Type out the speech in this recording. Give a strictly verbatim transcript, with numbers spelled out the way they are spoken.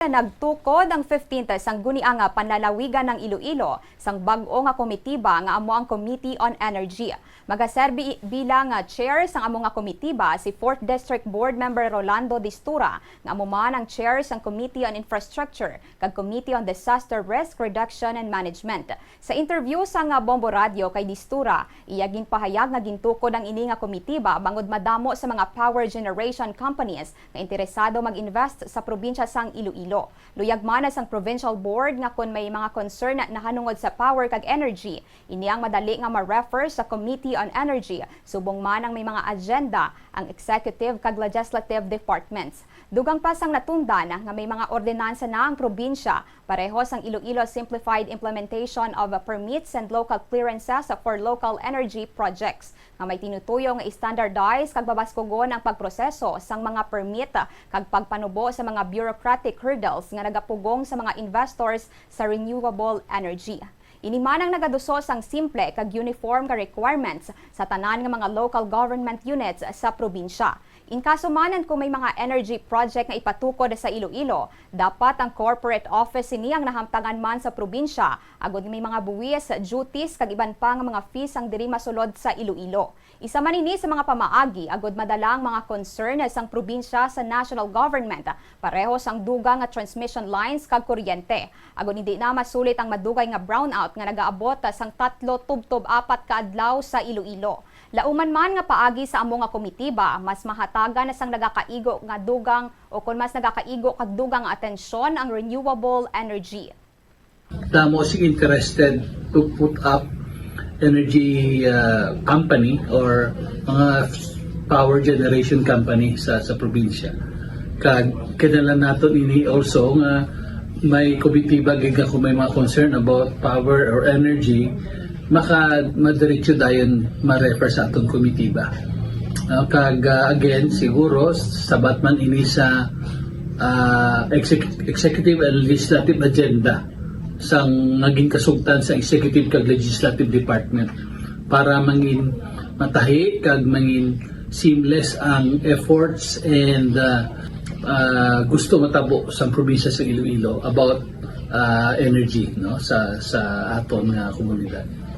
Nagtukod ang fifteenth Sangguniang Panlalawigan ng Iloilo sang bag-o nga komitiba nga amo ang Committee on Energy. Magaserbi bilang, ah, chair sang amo nga komitiba si fourth District Board Member Rolando Distura, nga amo man ang chair sang Committee on Infrastructure kag Committee on Disaster Risk Reduction and Management. Sa interview sang Bombo Radyo kay Distura, iya ginpahayag nga gintukod ang ini nga komitiba bangod madamo sa mga power generation companies nga interesado mag-invest sa probinsya sang Iloilo. Luyag man na sang provincial board nga kon may mga concern nahanungod sa power kag energy, ini ang madali nga ma-refer sa Committee on Energy, subong man ang may mga agenda ang executive kag legislative departments. Dugang pa sang natundan nga may mga ordinansa na ang probinsya, pareho sang Iloilo Simplified Implementation of Permits and Local Clearances for Local Energy Projects, nga may tinutuyo nga i-standardize kag babaskugon ang pagproseso sang mga permit kag pagpanubo sa mga bureaucratic hurdles nga nagapugong sa mga investors sa renewable energy. Ini man ang nagaduso sang simple kag uniform nga requirements sa tanan nga mga local government units sa probinsya. In kaso man kung may mga energy project nga ipatukod sa Iloilo, dapat ang corporate office sini ang nahamtangan man sa probinsya, agod may mga buwis, duties, kag iban pa nga mga fees ang diri masulod sa Iloilo. Isa man ini sa mga pamaagi agod madala ang mga concern sang probinsya sa national government, pareho sang dugang nga transmission lines kag kuryente, agod hindi na masulit ang madugay nga brownout nga nagaabot sang tatlo tubtob apat ka adlaw sa Iloilo. Lauman man nga paagi sa amo nga komitiba, mas mahatagan na sang nagakaigo nga dugang o kon mas nagakaigo kag dugang nga atensyon ang renewable energy. Damo sing interested to put up energy uh, company or mga power generation company sa sa probinsya. Kag kinahanglan naton ini also nga may komitiba gid nga kung may mga concern about power or energy, maka madiretso dayon ma-refer sa atong komitiba. Uh, kag uh, again, siguro sabat man ini sa uh, exec- executive and legislative agenda sang naging kasugtan sa executive kag legislative department para mangin matahi kag mangin seamless ang efforts and uh, uh, gusto matabo sa probinsya sa Iloilo about uh, energy, no, sa sa aton nga komunidad.